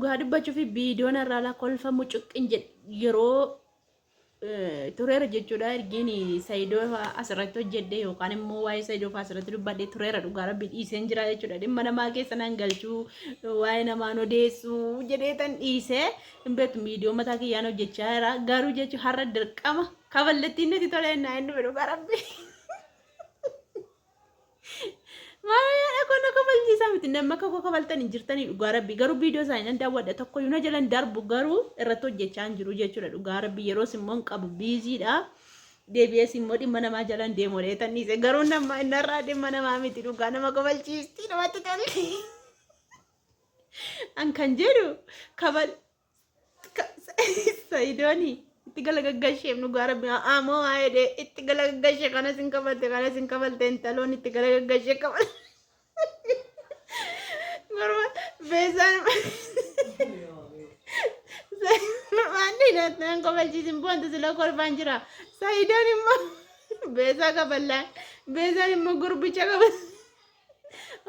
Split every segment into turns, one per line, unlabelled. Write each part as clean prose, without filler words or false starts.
Dhugaa dubbachuuf viidiyoon irraa laa kolfa mucuqqin jedhe yeroo tureera jechuudha. Ergiin Sayidoo asirratti hojjedhe yookaan immoo waa'ee Sayidoo fa'aa asirratti dubbadhe tureera dhugaa rabbi dhiiseen jira jechuudha. Dhimma namaa keessa nan galchuu waa'ee namaan odeessuu jedhee tan dhiisee hin beektu viidiyoo mataa kiyyaan hojjechaa jira. Garuu jechuun har'a dirqama kaballattiin natti tolee naa hin dhufe dhugaa rabbi. Maal kun na kofalchiisaa miti namni akka koo kofaltan hin jirtanii dhugaa rabbi garuu viidiyoo isaanii nan daawwadha tokko iyyuu na jalan darbu garuu irratti hojjechaa hin jiru jechuudha dhugaa rabbi yeroos immoo hin qabu biiziidha deebi'ees immoo dhimma namaa jalan deemu dheetan dhiise garuu nama innarraa dhimma namaa miti dhugaa nama kofalchiisti namatti tolti an kan jedhu kabal Sayidooni itti gala gaggasheef dhugaa rabbi moo haa jedhee itti gala gaggashee kanas hin kafalte kanas hin kafalte intaloon itti gala gaggashee kafalte. Gorma beesaan maanni naan kofalchiisin boontu sila kolfaan jira. Sayidoon immoo beesaa kafallaan beesaan immoo gurbicha kafal.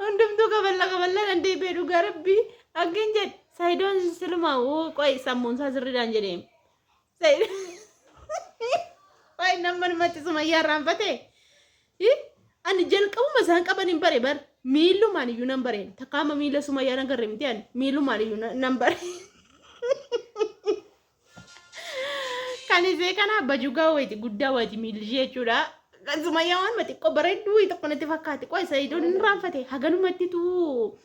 Hundumtuu kaballa kaballa nan deebi'e dhugaa rabbii akkin jedhe saayidoon silumaa wuu qoy sammuun isaa sirriidhaan jedhee qoy nama namatti sumayyaa irraanfate ani jalqabuma isaan qaban hin bare bar miillumaan iyyuu nan bare takkaama miila sumayyaa nan garre miti ani miillumaan iyyuu nan bare Kan isee kana bajugaa wayiiti guddaa wayiiti miilli ishee jechuudha. Kan sumayyaa waan xiqqoo bareedduu wayii tokko natti fakkaatti. Qoy sayidoon hin raanfate haganumatti tuu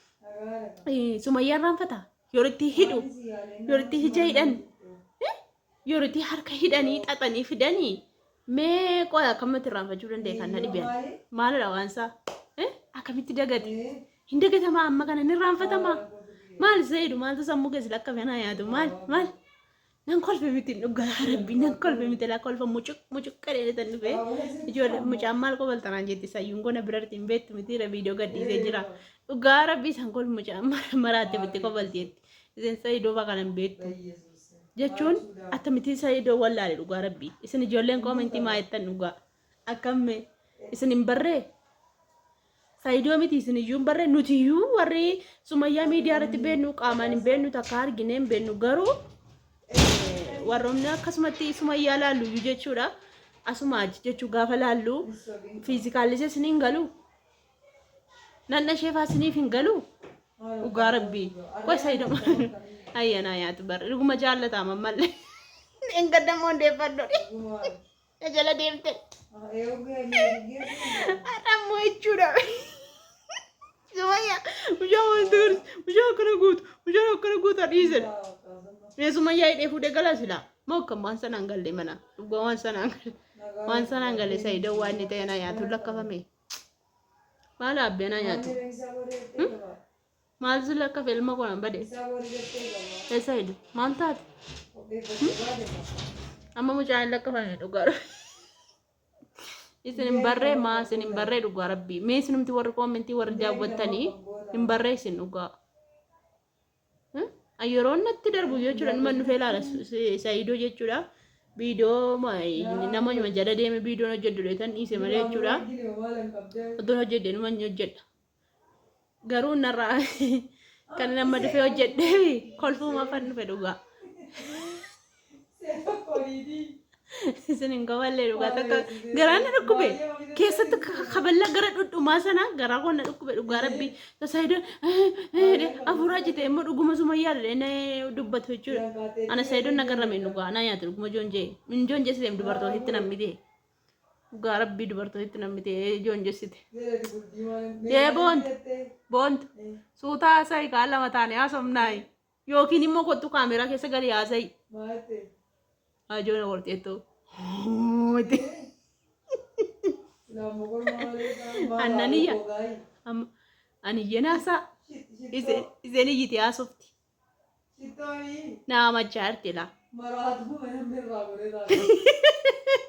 sumayyaa raanfata. Yeroo itti hidhu yeroo itti ija hidhan yeroo itti harka hidhanii xaxanii fidanii mee qoy akkamitti irraanfachuu danda'e kan na dhibe maalidha waan isaa akkamitti dagate hin dagatamaa amma kana hin irraanfatamaa maal sayidu maaltu sammuu keessa lakkafe naa yaadu maal maal nan kolfe miti dhugaa rabbi nan kolfe miti laa kolfa mucuq mucuq qadhee tan dhufe ijoollee mucaan maal qobaltanaan jetti sayyuun gona birarti hin beektu miti ra viidiyoo gadhiisee jira dhugaa rabbi isaan kolf mucaan maraatte bitti kobalti jetti isin sayidoo faa kana hin beektu jechuun attamitti sayidoo wallaale dhugaa rabbi isin ijoolleen koomentii maa jettan dhugaa akkamme isin hin barree Saidoo miti isin iyyuu hin barre nuti iyyuu warri sumayyaa miidiyaa irratti beennu qaamaan hin beennu takka arginee hin beennu garuu warroonni akkasumatti sumayyaa laallu iyyuu jechuudha asuma achi jechuu gaafa laallu fiizikaallisee isin hin galu nanna ishee faa isiniif hin galu dhugaa rabbii qoy saidoo ayyanaa yaatu barre dhuguma jaallataa mammallee hin gaddamoo hundeeffadhu. Na jala deemte. Har'a immoo jechuudha. Sumayyaa mucaa wanti garsi mucaa akkana gootu mucaa akkana gootu dhiisedha. Mee sumayyaa hidhee fuudhee gala silaa. Moo akkam waan sanaan galle mana dhugaa waan sanaan galle waan sanaan galle saayidoo waan inni ta'e na nyaatu lakkafame. Maal abbee na nyaatu. Maal si lakkafe ilma koo nan bade. Eessa hidhu? Maal taate? Amma mucaan hin lakkafame dhugaa rabbi. Isin hin barree maa isin hin barree dhugaa rabbii. Mee isinumti warri koomentii warri daawwattanii hin barree isin dhugaa. Yeroo natti darbu jechuudha numa dhufee ilaala Saayidoo jechuudha. Viidiyoo nama jala deeme viidiyoon hojjedhu dheetan dhiise malee jechuudha. Otoon hojjedhe numa hojjedha. Garuu narraa kan nama dhufee hojjedhee kolfuuma afaan dhufe dhugaa. Isin hin kaballee dhugaa takka garaan na dhukkube keessatti kaballaa gara dhudhumaa sana garaa koo na dhukkube dhugaa rabbi Sayidoon afuuraa jite immoo dhuguma sumayyaa na dubbatu jechuudha. Ana Sayidoon na garrame dhugaa na nyaate dhuguma joonjee min joonjee siteem dubartootatti namni Dhugaa rabbii dubartootatti namni ta'e joonjessite. Yee boontu boontu suutaa haasa'i kaan lama taane haasofnaayi yookiin immoo kottu kaameeraa keessa gali haasa'i. Ajoona warxeettoo. Annaniyya aniyyen haasaa iseen iyyite haasofti. Naa machaa jirti laa.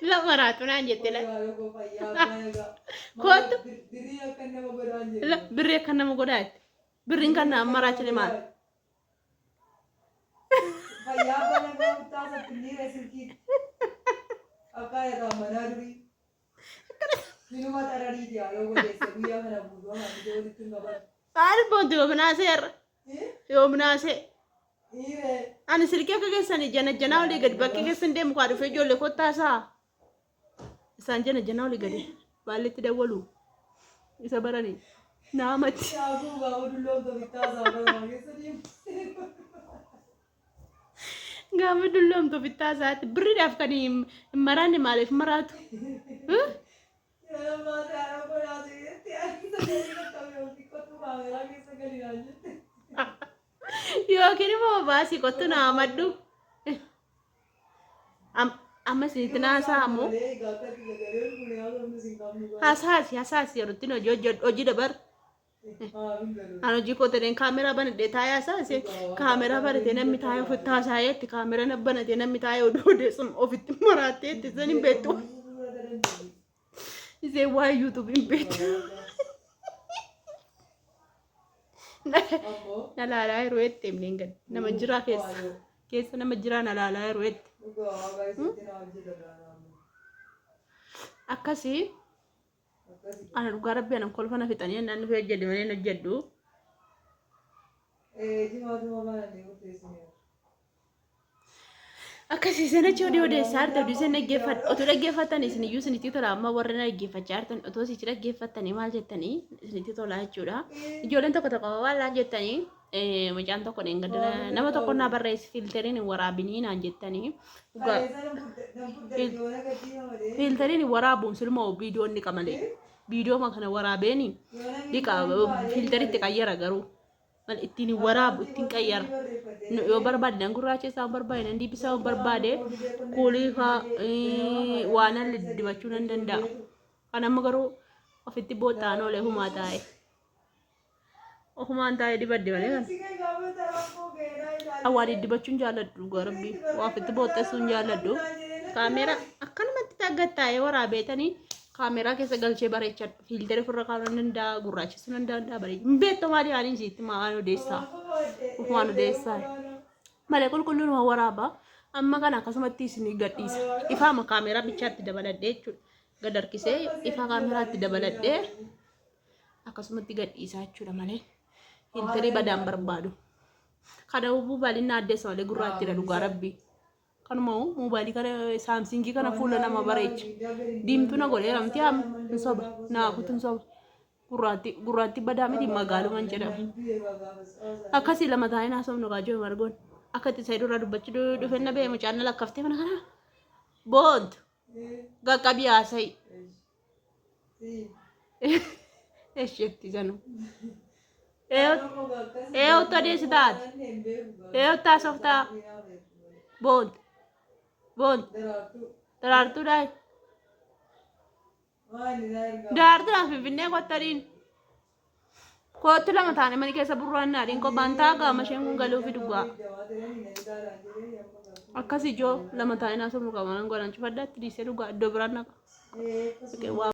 La maraatu naan jette la. Kottu. La birrii akka nama godhaa jette. Birriin kan nama maraachine maal? Maal boontu yoo minaasee har'a? Yoo minaasee. Ani silkii akka keessanii jana janaa olii gadi bakkee keessa hin deemu kaa dhufee ijoollee kottaa isaa. Isaan jana janaa olii gadi baalletti dawwalu. Isa baranii naamatti. Gaafa dulloomtu bittaa isaatti birriidhaaf kan hin maraanne maaliif maraatu? Yookiin immoo baasii kottu naa amadhu. Amma isinitti naasaa moo? Hasaasi hasaasi yeroo ittiin hojii hojjedhu hojii dabar. An hojii koo ta'een kaameraa banadhee taa'ee hasaase kaameraa banatee namni taa'ee ofitti haasa'eetti kaameraa banatee namni taa'ee oduu odeessu ofitti maraatteetti isin hin beektu. Iseen waa'ee yuutuubii hin beektu. Na laalaa yeroo jette himneen gad nama jiraa keessa keessa nama jiraa na laalaa yeroo jette. Akkasii ana dhugaa rabbi anan kolfa na fixanii annaan dhufee hojjedhe malee hin hojjedhu. Akkasii isin achi oduu odeessaa jirtu oduu isin dhaggeeffadha. Otoo dhaggeeffattan isin iyyuu isinitti tola amma warri na dhaggeeffachaa jirtan otoo sichi dhaggeeffattanii maal jettanii isinitti tola jechuudha. Ijoolleen tokko tokko waan laan jettanii mucaan tokko hin gaddana nama tokko naa barreessi fiilteriin hin waraabinii naan jettanii. Dhugaa fiilteriin hin waraabuun silma viidiyoon dhiqa malee. Viidiyoo kana waraabeeni dhiqa fiilteritti qayyara garuu. Mal ittiin hin waraabu ittiin qayyara. Yoo barbaade nan gurraacheessa yoo barbaade nan diibisa yoo barbaade kuulii faa waan alli dibachuu nan danda'a. Kan amma garuu ofitti booxxaan oolee humaa taa'e. Ofumaan taa'ee dibadde malee kan. Waa diddibachuun jaalladhu dhugaa rabbii. Waa ofitti booxxessuun jaalladhu. Kaameeraa akkanumatti taggattaa'ee waraabeetanii kaameeraa keessa galchee bareechadha. Fiiltera ofirra kaa'uu nan danda'a, gurraachessuu nan danda'a, bareechuu. Hin beektu maali ani isiitti maan odeessaa. Ufumaan odeessaa. Malee qulqulluun waan waraaba. Amma kana akkasumatti isin gadhiisa. Ifaama kaameeraa bichaatti dabaladhee jechuudha. Gad harkisee ifaa kaameraatti dabaladhee akkasumatti gadhiisaa jechuudha malee. Fiilterii badaan barbaadu. Kana moobaayiliin na addeessa malee gurraattidha dhugaa rabbii. Kanuma moobaayilii kana saamsingii kana fuula nama bareecha. Diimtuu na godheera miti amma hin soba. Naa kutu hin soba. Gurraattii gurraattii badaa miti magaaluman jedhama. Akkasii lama taa'ee naasofnu kaa jiru margoon. Akka itti isa dura dubbachuu dhufeen na ba'e mucaan na lakkaftee mana kana. Boontu qaqqabii haasa'i. Esheetti sanu. Eeyyottu adeessi taate. Eeyyottu haasoftaa. Boontu. Boontu. Daraartuu daa'e. Daraartuudhaan Finfinnee kottariin. Koottu lama taane mana keessa burraan naadhiin qophaan taa gaama isheen kun galuufi dhugaa. Akkas ijoo lama taa'ee naasofnu qaba nan godhan cufadhaatti dhiisee dhugaa iddoo biraan naqa. Waa